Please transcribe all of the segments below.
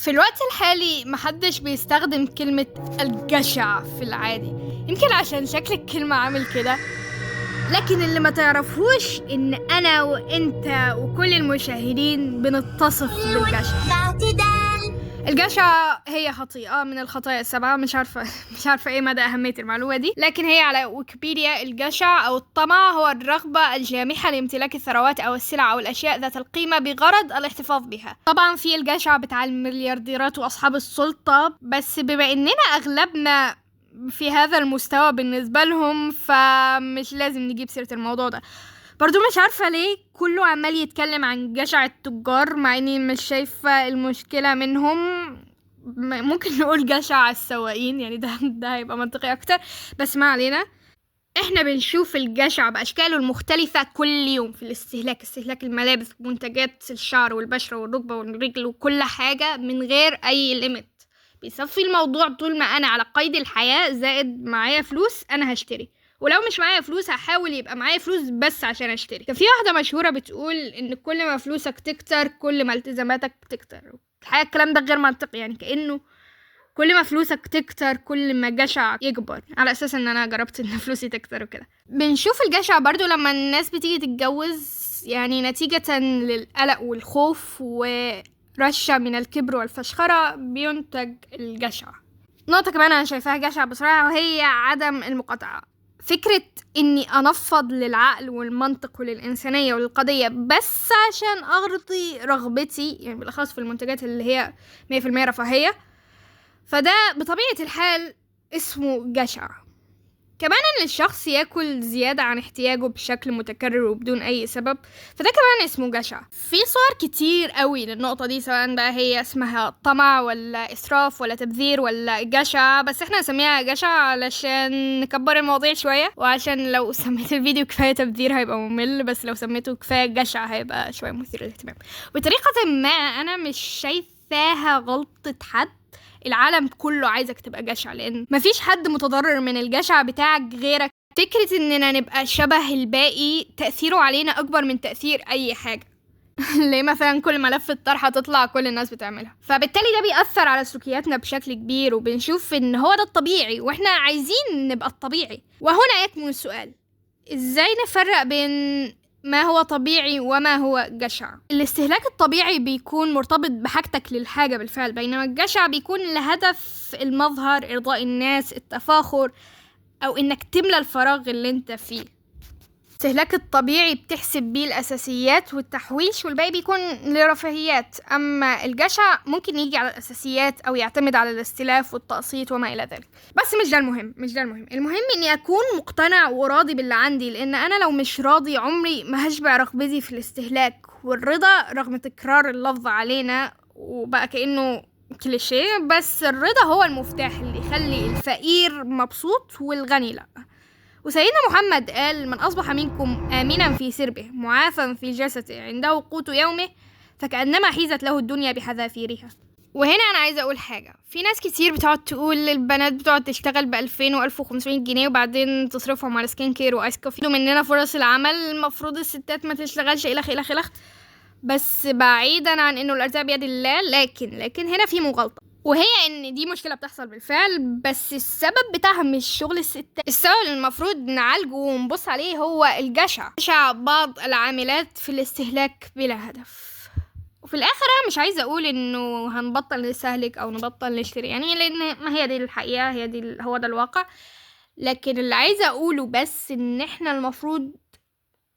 في الوقت الحالي محدش بيستخدم كلمة الجشع في العادي، يمكن عشان شكل الكلمة عامل كده، لكن اللي ما تعرفوش ان انا وانت وكل المشاهدين بنتصف بالجشع. الجشع هي خطيئة من الخطايا السبعة، مش عارفة ايه مدى أهمية المعلومة دي، لكن هي على ويكيبيديا الجشع أو الطمع هو الرغبة الجامحة لامتلاك الثروات أو السلع أو الأشياء ذات القيمة بغرض الاحتفاظ بها. طبعا في الجشع بتاع المليارديرات وأصحاب السلطة، بس بما إننا أغلبنا في هذا المستوى بالنسبة لهم فمش لازم نجيب سيرة الموضوع ده. برضو مش عارفة ليه كله عمال يتكلم عن جشع التجار، مع اني مش شايفة المشكلة منهم. ممكن نقول جشع السواقين، يعني ده هيبقى منطقي اكتر، بس ما علينا. احنا بنشوف الجشع باشكاله المختلفة كل يوم في الاستهلاك، استهلاك الملابس ومنتجات الشعر والبشرة والركبة والرجل وكل حاجة من غير اي limit. بيصفي الموضوع طول ما انا على قيد الحياة زائد معايا فلوس انا هشتري، ولو مش معايا فلوس هحاول يبقى معايا فلوس بس عشان اشتري. كان في واحدة مشهورة بتقول ان كل ما فلوسك تكتر كل ما التزاماتك بتكتر. الحقيقة الكلام ده غير منطقي، يعني كأنه كل ما فلوسك تكتر كل ما جشع يكبر، على اساس ان انا جربت ان فلوسي تكتر وكده. بنشوف الجشع برضو لما الناس بتيجي تتجوز، يعني نتيجة للقلق والخوف ورشة من الكبر والفشخرة بينتج الجشع. نقطة كمان انا شايفاها جشع بصراحة، وهي عدم المقاطعة. فكرة اني انفض للعقل والمنطق وللإنسانية وللقضية بس عشان ارضي رغبتي، يعني بالاخص في المنتجات اللي هي 100% رفاهية، فده بطبيعة الحال اسمه جشع. كمان ان الشخص ياكل زيادة عن احتياجه بشكل متكرر وبدون اي سبب، فده كمان اسمه جشع. في صور كتير قوي للنقطة دي، سواء بقى هي اسمها طمع ولا اسراف ولا تبذير ولا جشع، بس احنا نسميها جشع علشان نكبر المواضيع شوية، وعشان لو سميت الفيديو كفاية تبذير هيبقى ممل، بس لو سميته كفاية جشع هيبقى شوية مثير للاهتمام. بطريقة ما انا مش شايفاها غلطة حد، العالم كله عايزك تبقى جشع، لان مفيش حد متضرر من الجشع بتاعك غيرك. فكرة اننا نبقى شبه الباقي تأثيره علينا اكبر من تأثير اي حاجة. ليه مثلا كل ملف الطرحة تطلع كل الناس بتعملها، فبالتالي ده بيأثر على سلوكياتنا بشكل كبير، وبنشوف ان هو ده الطبيعي واحنا عايزين نبقى الطبيعي. وهنا يكمن السؤال، ازاي نفرق بين ما هو طبيعي وما هو جشع؟ الاستهلاك الطبيعي بيكون مرتبط بحاجتك للحاجة بالفعل، بينما الجشع بيكون لهدف المظهر، إرضاء الناس، التفاخر، أو إنك تملى الفراغ اللي انت فيه. الاستهلاك الطبيعي بتحسب بيه الأساسيات والتحويش، والباقي بيكون لرفاهيات. أما الجشع ممكن يجي على الأساسيات أو يعتمد على الاستلاف والتقسيط وما إلى ذلك. بس مش ده المهم، المهم إني أكون مقتنع وراضي باللي عندي، لأن أنا لو مش راضي عمري ما هشبع رغبتي في الاستهلاك. والرضا رغم تكرار اللفظ علينا وبقى كأنه كليشيه، بس الرضا هو المفتاح اللي يخلي الفقير مبسوط والغني لأ. وسيدنا محمد قال: من أصبح منكم آمنا في سربه معافا في جسده عنده قوت يومه فكأنما حيزت له الدنيا بحذافيرها. وهنا أنا عايزة أقول حاجة، في ناس كتير بتقعد تقول للبنات بتقعد تشتغل ب2000 و1500 جنيه وبعدين تصرفهم على skin care و ice coffee، مننا فرص العمل، المفروض الستات ما تشتغلش إلخ إلخ إلخ. بس بعيدا عن إنه الأرزاق بيد الله، لكن هنا في مغالطة، وهي ان دي مشكلة بتحصل بالفعل، بس السبب بتاعها مش شغل الستات. السبب اللي المفروض نعالجه ونبص عليه هو الجشع، جشع بعض العاملات في الاستهلاك بلا هدف. وفي الاخر انا مش عايزه اقول انه هنبطل نستهلك او نبطل نشتري، يعني لان ما هي دي الحقيقة، هي دي هو ده الواقع. لكن اللي عايزه اقوله بس ان احنا المفروض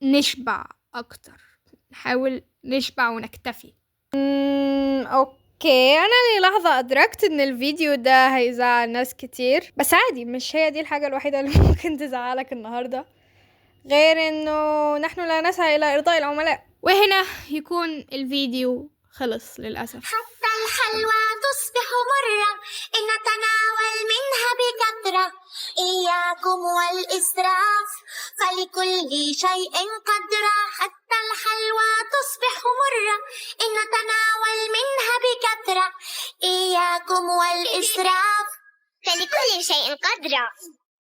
نشبع اكتر، نحاول نشبع ونكتفي. okay، انا للحظة ادركت ان الفيديو ده هيزعل ناس كتير، بس عادي، مش هي دي الحاجة الوحيدة اللي ممكن تزعلك النهاردة، غير انه نحن لا نسعى الى ارضاء العملاء. وهنا يكون الفيديو خلص للأسف. حتى الحلوى تصبح مرة إن نتناول منها بكثرة، إياكم والإسراف فلكل شيء قدرة. حتى الحلوى تصبح مرة إن نتناول منها بكثرة، إياكم والإسراف فلكل شيء قدرة.